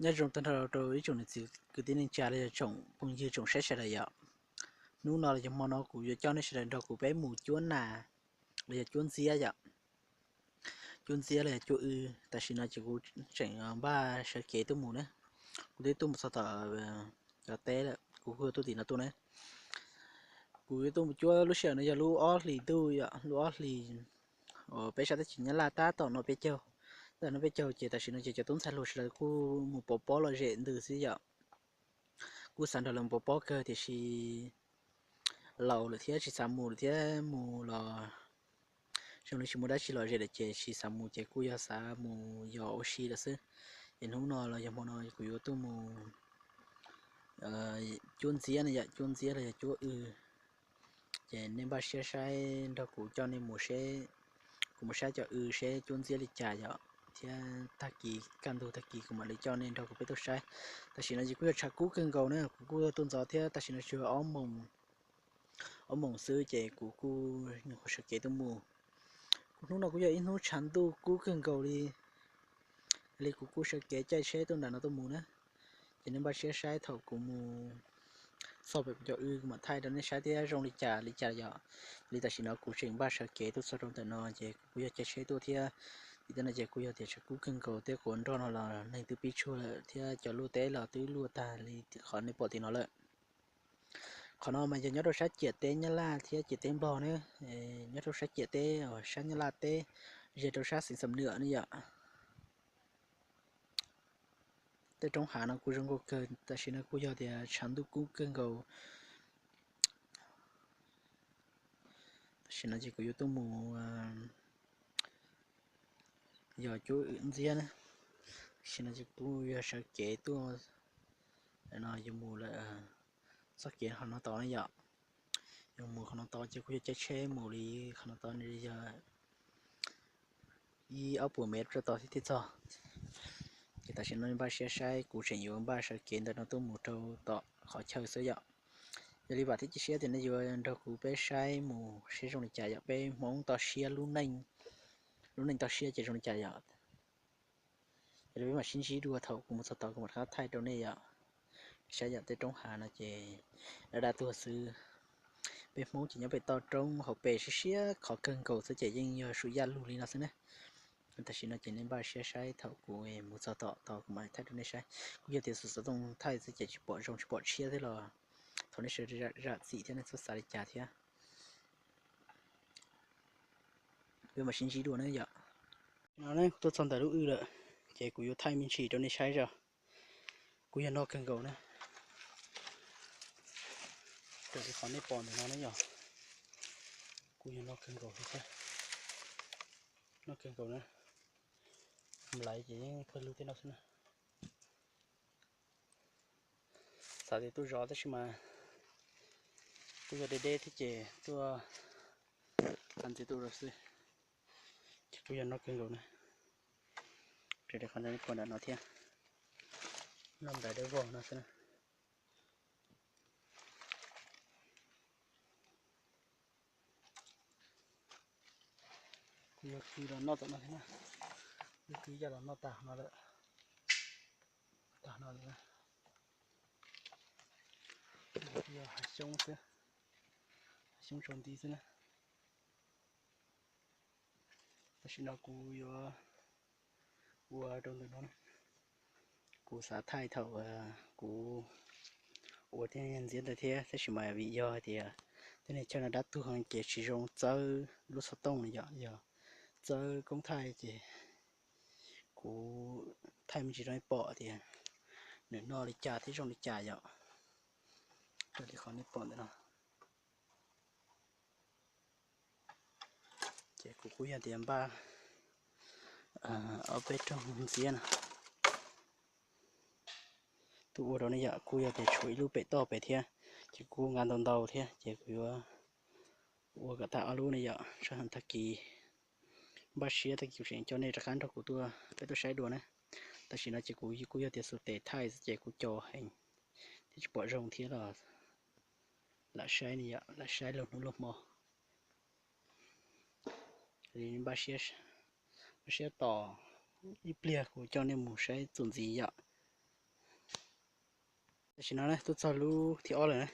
Nyob zoo tag nrho rau ib tsoom niam txiv kwv tij neej tsa los yog tsoom phooj ywg tsoom saib sawv daws yom. Hnub no los yog hmo no kuv yuav coj nej sawv daws nrog kuv peb mus cuab nas los yog cuab ntxiab yom. Cuab ntxiab los yog cuab w, tam sim no ces kuv tseem npaj sawv kev tuaj mus na. Kuv twb tuaj mus txog tom cov teb lawm, kuv kuj tuaj tim no tuaj na. Kuv yuav tuaj mus cuab lub sij hawm no yog lub ob hlis ntuj yom, lub ob hlis uas peb sab teb chaws Nyab Laj tab tom noj peb caug. Tab tom noj peb caug ces tam sim no ces cov tub ntxhais hluas sawv daws kuj mus pov pob lom zem ntws xwb yom. Kuj xav nrog lawv mus pov pob kawg tiam sis laus lawm thiab tsis xav mus lawm thiab, mus los zoo li tsis muaj dab tsi lom zem lawm ces tsis xav mus ces kuj yog xav mus yos ua si lawm xwb. Ces hnub no los yog hmo no kuv yuav tuaj mus cuab ntxiab no yom, cuab ntxiab los yog cuab w. Ces nej npaj siab saib nrog kuv coj nej mus seb, kuv mus saib cov w seb cuab ntxiab li cas yom, thiab tag kis kaj ntug tag kis kuv mam li coj nej nrog kuv peb tuaj saib. Tam sim no ces kuj yog tshav kub kawg nkaus na, kuv kuj tuaj ntxov thiab, tam sim no tsuas ob moos, ob moos xwb ces kuv kuj nyuam qhuav sawv kev tuaj mus. Kuv hnub no kuj yog ib hnub tshav ntuj kub kawg nkaus li, li kuv kuj sawv kev caij tsheb tuaj nram no tuaj mus na. Ces nej npaj siab saib thaum kuv mus txog pem kuv cov w kuv mam thaij rau nej saib thiab zoo li cas li cas yom. Li tam sim no kuv tseem npaj sawv kev tuaj txog rau ntawm no ces kuv kuj yog caij tsheb tuaj thiab. Vim tej no ces kuj yog tias tshav kub kawg nkaus thiab kuv nrog no los neeg twb pib tshuaj lawm thiab cov luaj teb los twb luaj tag li qhov nej pom tim no lawm. Qhov no mas yog nyob rau sab ciam teb Nyab Laj thiab ciam teb Nplog na, nyob rau sab ciam teb uas sab Nyab Laj teb, ze rau sab xeev Xam Nwam ne yom. Tej roob hav no kuj zoo nkauj kawg, tam sim no kuj yog tias tshav ntuj kub kawg nkaus. Tam sim no ces kuv yuav tuaj mus yos cuab w ntxiab na. Tam sim no ces kuv yog sawv kev tuaj no, yuav mus lawm txoj kev qhov no tod ne yom. Yuav mus qhov no tod ces kuj yog caij tsheb mus li qhov no tod yog ib ob puas mev rau tod thiaj txog. Ces tam sim no npaj siab saib, kuv tseem yuav npaj sawv kev ntawm no tuaj mus rau tom qhov chaw xwb yom. Yog li vam thiab cia siab tias nej yuav nrog kuv peb saib mus seb zoo li cas yom, peb Hmoob toj siab, lub neej toj siab ces zoo li cas yom. Yog li peb mam sib ntsib dua thaum kuv mus txog tod kuv mam rov qab thaij rau nej yom. Saib yom, tej roob hav no ces dab dab tuag xwb. Peb Hmoob ces nyob pem toj roob hauv pes siab siab qhov kawg nkaus xwb ces yeej yog sum yaj lug li no xwb na. Tam sim no ces nej npaj siab saib thaum kuv mus txog tom tod kuv mam thaij rau nej saib. Kuj yog tias xov tooj thaij xwb ces tsis pom zoo tsis pom tshiab thiab los thov nej sawv daws zam txim thiab nej txhob xav li cas thiab. Peb mam sib ntsib dua na yom. No kuv tuaj txog ntawm lub w lawm, ces kuv yuav thaij me ntsis rau nej saib zog. Kuj yog noj kawg nkaus na. Raws li qhov nej pom ntawm no na yom, kuj yog noj kawg nkaus li thiab. Noj kawg nkaus na. Nplaiv ces yeej pawg lug tej no xwb na. Xav tias tuaj zov tab sis mas kuj yog deb deb thiab ces tuaj ntxiv tuaj zov xwb. Ces kuj yog noj kawg nkaus na. Raws li qhov nej pom ntawm no thiab, noj nplaiv dawb vog no xwb na. Kuj yog kwv los noj tom no thiab na. Yog kwv yaj los noj tag no lawm. Tag no lawm. Yog hav xyoob xwb, hav xyoob tsaus nti xwb na. Tam sim no kuv yuav ua rau ntawm no, kuv xav thaij thaum kuv ua tej ntxiab ntawd thiab, tab sis mas vim yog hais tias tej neeg chaw no dab tuag ces tsis zoo txawb lub xov tooj no yom, yog txawb koob thaij ces kuv thaij me ntsis rau nej pom tias nws noj li cas thiab zoo li cas yom. Raws li qhov nej pom ntawm no. Ces kuv kuj yog tias npaj ob peb rooj ntxiab no tuaj ua rau nej yom, kuj yog tias tshuav ib lub pem toj pem thiab, ces kuj nqa ntau ntau thiab ces kuv yuav ua kom tag ob lub ne yom, sab heev tag kis npaj siab tag kis kuv tseem coj nej rov qab nrog kuv tuaj peb tuaj saib dua na. Tam sim no ces kuv kuj yog tias xuas tes thaij xwb ces kuj co heev thiab tsis pom zoo thiab los lam saib ne yom, lam saib luag hnub luag hmo. Npaj siab tos ib pliag kuv coj nej mus saib txuas ntxiv yom. Tam sim no na tuaj txog lub thib ob lawm na,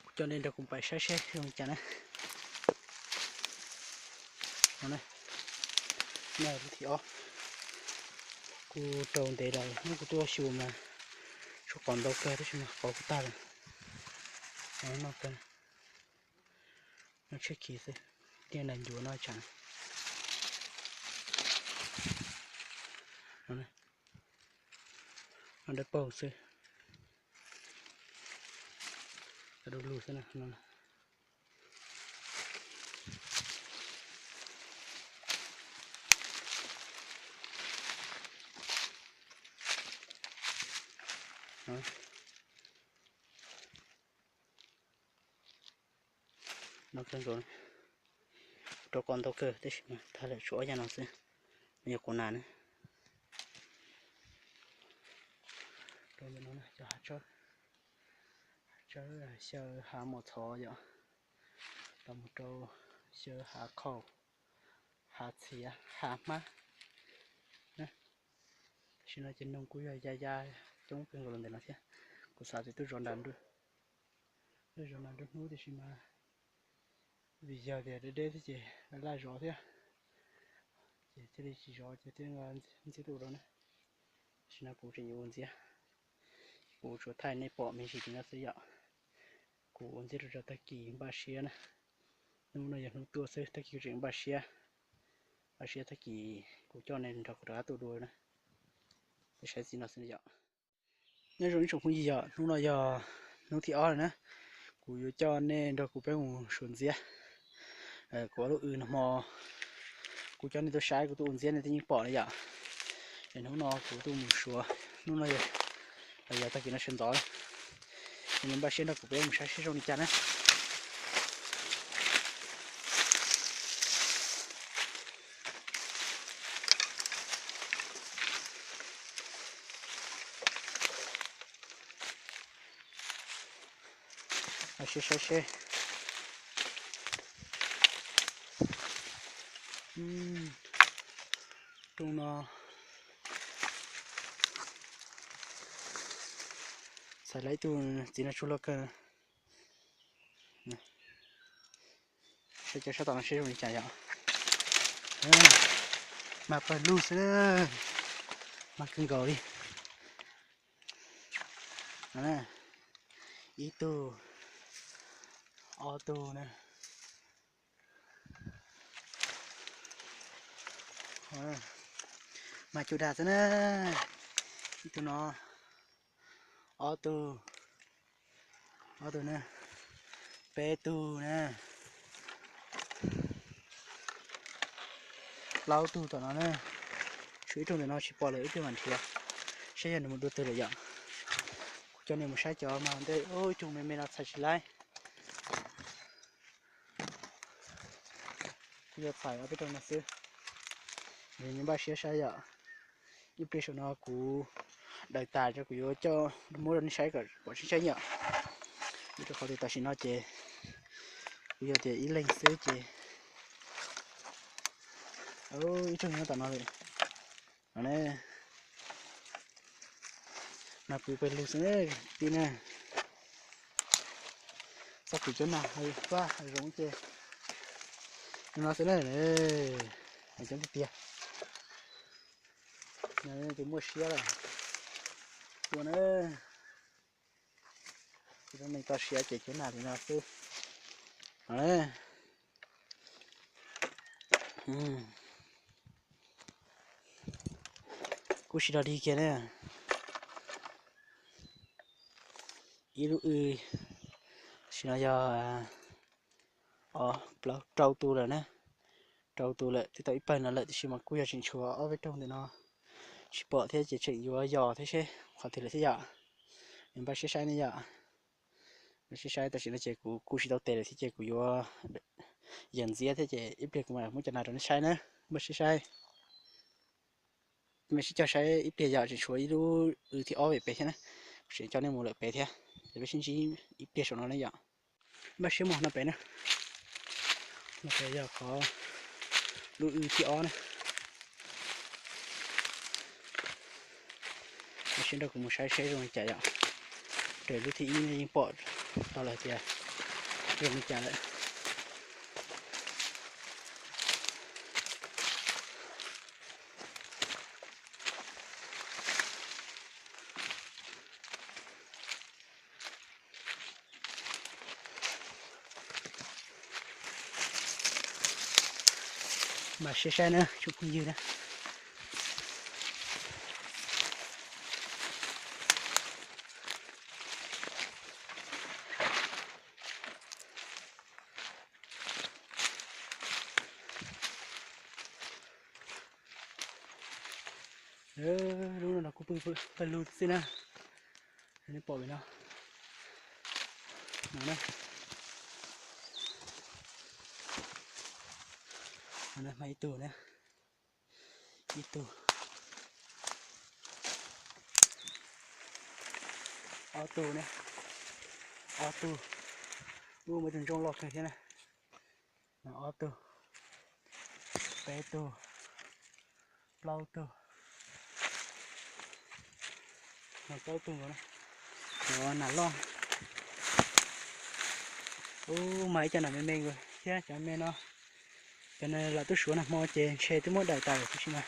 kuv coj nej nrog kuv pais saib seb zoo li cas na. No na, no lub thib ob, kuj rau ntev lawm, hnub kuv tuaj xyuas mas tshuav qos ntau kawg tab sis mas qos kuj tag lawm. No kawg, no tshiab khiv xwb, tiaj ntais ncuav no tsam no dawb paug xwb, du lug xwb na. No kawg nkaus, rau qos ntau kawg tab sis mas tag lawm tshuav ob yag no xwb, nws yog quas nas na. Rau ntawm no cov hav tsawb, hav tsawb xyaw hav mos txhov yom, los mus rau xyaw hav qhaus, hav txhiav, hav hmab na. Tam sim no ces noog kuj yog ya ya coob kawg nkaus los ntawm no thiab. Kuv xav tias tuaj zov nram nruab, tuaj zov nram nruab hnub tiam sis mas vim yog tias deb deb thiab ces laj laj zov thiab, ces thiaj li tsis zov ces thiaj ntxiab tuaj ua rau na. Tam sim no kuv tseem yuav ua ntxiab, kuv tsuas thaij nej pom me ntsis li no xwb yom. Kuv ua ntxiab rau tag kis npaj siab na. Hnub no yog hnub tuaj xwb, tag kis kuv tseem npaj siab, npaj siab tag kis kuv coj nej nrog kuv rov qab tuaj dua na. Peb saib txij no xwb yom. Nyob zoo ib tsoom phooj ywg yom, hnub no yog hnub thib ob lawm na, kuv yuav coj nej nrog kuv peb mus suav ntxiab. Kuv ob lub w no hmo kuv coj nej tuaj saib, kuv tuaj ua ntxiab nej twb yeej pom na yom. Es hnub no kuv tuaj mus suav, hnub no yog, los yog tag kis no sawv ntxov, es npaj siab nrog kuv peb mus saib seb zoo li cas na. Saib saib seb. Rooj no txhais lawv ib tug txiv no tsuj loj kawg. Saib cov sab tom no seb zoo li cas yom. Mag pawg lug xwb, mag kawg nkaus li. Ib tug, ob tug na, mag cuj dag xwb na. Ib tug no, ob tug, ob tug na, peb tug na, plaub tug tom no na. Tshuav ib rooj ntawm no tsis pom lawm, ib rooj mam nrhiav saib yog nws mus dua twg lawm yom. Kuv coj nej mus saib cov mas ntej ib rooj me me no txhais tsis laib. Kuv yuav txhais ob peb rooj no xwb, nws npaj siab saib yom. Ib pliag saum no kuv daws tas tso kuv yuav coj muab rau nej saib kom pom tseeb tseeb yom. Vim rau qhov tias tam sim no ces kuv yog tias ib leeg xwb ces ib rooj nyob tom no lawm. No ne, mas kuv pais lug xwb tib na. Txoj kev cov nag vaj zoov ces no xwb na, coob tiag tiag. Tus muaj siab lawm, tua na. Tus neeg tso siab ces cov nag li no xwb. Kuj sib dog dig kiag na. Ib lub w, sim no yog plaub rau tus lawm na, rau tus lawm twb tau ib pawg no lawm tiam sis mas kuj yog tseem tshuav ob peb rooj ntawm no tsis pom thiab ces tseem yuav yos thiab seb qhov twg lawm thiab yom. Npaj siab saib ne yom. Npaj siab saib, tam sim no ces kuv kuj tsis tau tes lawm thiab ces kuv yuav yawm ntxiab thiab ces ib pliag kuv mam muab cov nag rau nej saib na. Npaj siab saib. Mej sib cog saib ib pliag yom, tseem tshuav ib lub w thib ob pem pem thiab na. Kuv tseem coj nej mus lawm pem thiab, ces peb sib ntsib ib pliag saum no ne yom. Npaj siab mus no pem na. No pem yog qhov lub w thib ob na. Npaj siab nrog kuv mus saib seb zoo li cas yom. Raws lub thib ib no yeej pom tau lawm tias zoo li cas lawm. Mas siab saib na tsoom phooj ywg na. Lub no los kuj pw pawg lug xwb na. Nej pom pem no, no na, no na, mas ib tug na, ib tug, ob tug na, ob tug, ub, muaj ib tug ntsooj loj kawg thiab na. No ob tug, peb tug, plaub tug, no plaub tug nkaus na. Cov nas loj, ub, mas ib co nas me me nkaus thiab cov me no. Cov no lam tub suav nag hmo ces ntshe twb muab daws tas lawm tiam sis mas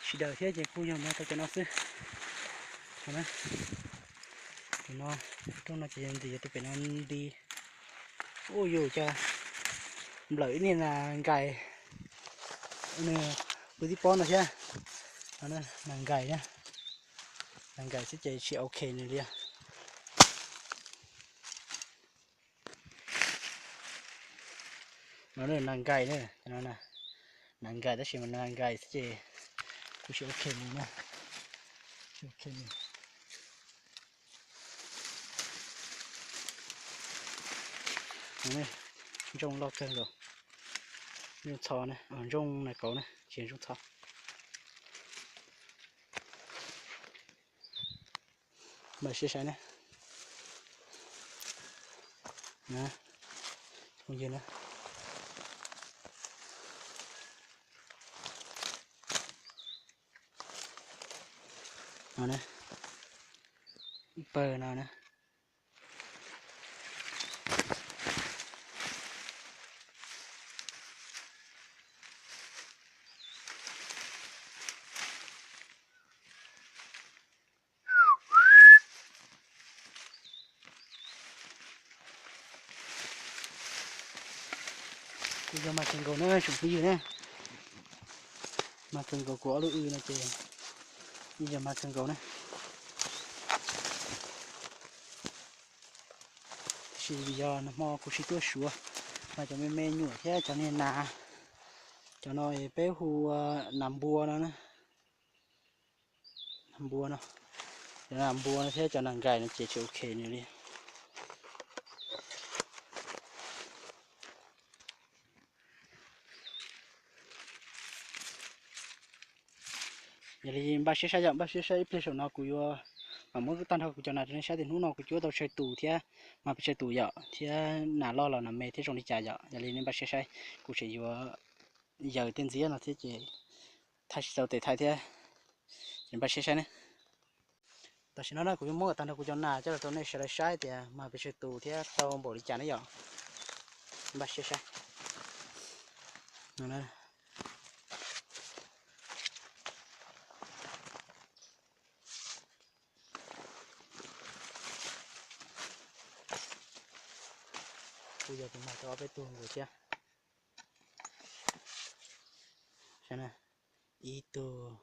tsis daws thiab ces kuj yog muab tau cov no xwb. Cov no, rooj no ces yog ntxiv yog tus pem no nti. Ub, yus cas nplawm ib niag nas nkais, nws pw tib pob no thiab. Nas nkais na, nas nkais xwb ces tsis ok nws li. No nas nkais na, nas nkais tab sis mas nas nkais xwb ces kuj tsis ok nws na, tsis ok nws. Ntsooj loj kawg nkaus, ntsooj txho na, ntsooj nas kauv na, tsis ntsooj txho. Mas siab saib na. Phooj ywg na. No na, pawg no na. Kuj yog mag kawg nkaus na tsoom phooj ywg na. Mag kawg nkaus, kuv ob lub w no ces yeej yog mag kawg nkaus na. Tiam sis vim yog nag hmo kuv tsis tuaj suav, mas cov me me nyuam thiab cov niag nas, cov no peb hu nas npua no na. Nas npua no, cov nas npua no thiab cov nas nkais no ces tsis ok nws li. Yog li npaj siab saib yom, npaj siab saib ib pliag saum no kuv yuav mam muab tag nrho kuv cov nas rau nej saib tias hnub no kuv cuab tau tsawg tus thiab mas pes tsawg tus yom, thiab nas loj los nas me thiab zoo li cas yom. Yog li nej npaj siab saib, kuv tseem yuav yaws tej ntxiab no thiab ces thaij tsis tau tes thaij thiab, ces npaj siab saib ne. Tam sim no na kuv yuav muab kom tag nrho kuv cov nas coj los rau nej sawv daws saib tias mas pes tsawg tus thiab tau npaum li cas ne yom. Npaj siab saib. Kuj yog tus mag tau ob peb tug nkaus thiab. Ib tug,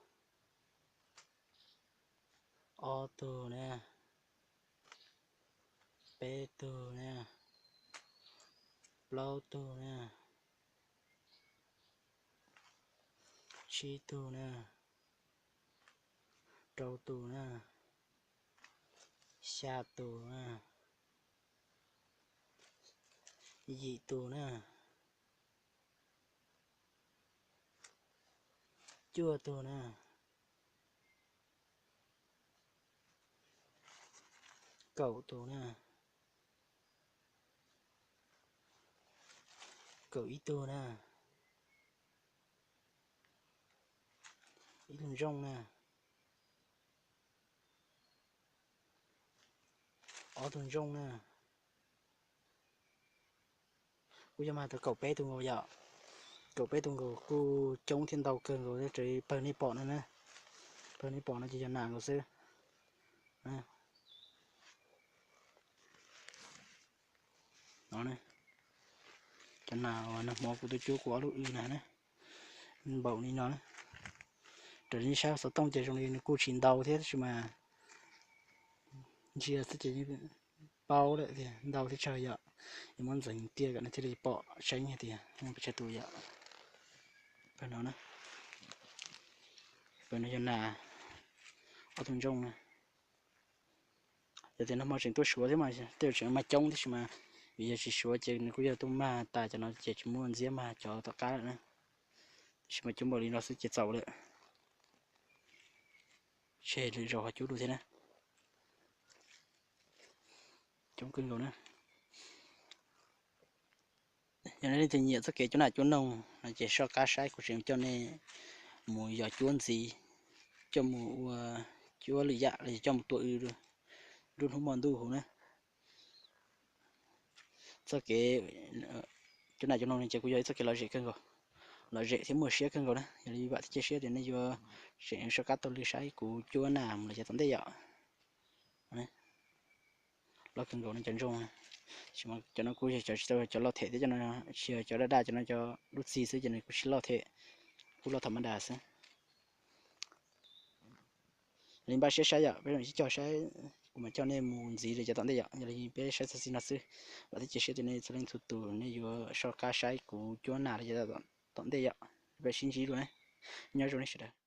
ob tug na, peb tug na, plaub tug na, tsib tug na, rau tus na, xya tus na, yim tus na, cuaj tus na, kaum tus na, kaum ib tug na, ib lub ntsooj na, Ob tug ntsooj na, kuj yog mag tau kaum peb tug nkaus yom. Kaum peb tug nkaus kuj coob thiab ntau kawg nkaus, raws li pawg nej pom no na. Pawg nej pom no ces yog nas nkaus xwb. No, cov nas uas nag hmo kuv tuaj cuab kuv ob lub w na, npaum li no. Raws li nej saib xov tooj ces zoo li nws kuj tsis ntau thiab tab sis mas ntsia xwb ces paub lawm tias ntau thiab tsawg yom. Yuav muab ntxeev tiaj kom nej thiaj li pom tseeb hais tias muaj pes tsawg tus yom. Pawg no, pawg no yog nas, ob tug ntsooj na. Yog tias nag hmo tseem tuaj suav thiab mas tej zaum tseem mag coob tab sis mas vim yog tsis suav ces nws kuj yog tuaj mag tas cov no ces tsis muaj ntxiab mag cov tom qab lawm na. Tab sis mas coob npaum li no xwb ces txaus lawm. Tseg lwm zaus ho cuab dua thiab na. Coob kawg nkaus na. Yog nej leej twg nyiam txoj kev cuab nas cuab noog no ces soj qab saib kuv tseem coj nej mus yos cuab ntxiv, coj mus ua cuab lwm yam los yog coj mus tua w nruab hnub hmo ntuj huv na. Txoj kev cuab nas cuab noog no ces kuj yog ib txoj kev lom zem kawg nkaus, lom zem thiab muaj siab kawg nkaus na. Yog li vam thiab cia siab tias nej yuav tseem soj qab taug lw saib kuv cuab nas mus los yav tom ntej yom. Loj kawg nkaus no cov ntsooj, cov no kuj yog cov tsis tau cov loj them thiab, cov no tsis yog cov daj daj, cov no cov dub txig xwb ces nws kuj tsis loj them, kuj loj tham ma das xwb. Yog li npaj siab saib yom, peb zoo sib cog saib, kuv mam coj nej mus ntxiv rau yav tom ntej yom. Yog li peb saib txog xis no xwb, vam thiab cia siab tias nej txhua leej txhua tus nej yuav soj qab saib kuv cuab nas rau yav tom ntej yom. Peb sib ntsib dua, nyob zoo nej sawv daws.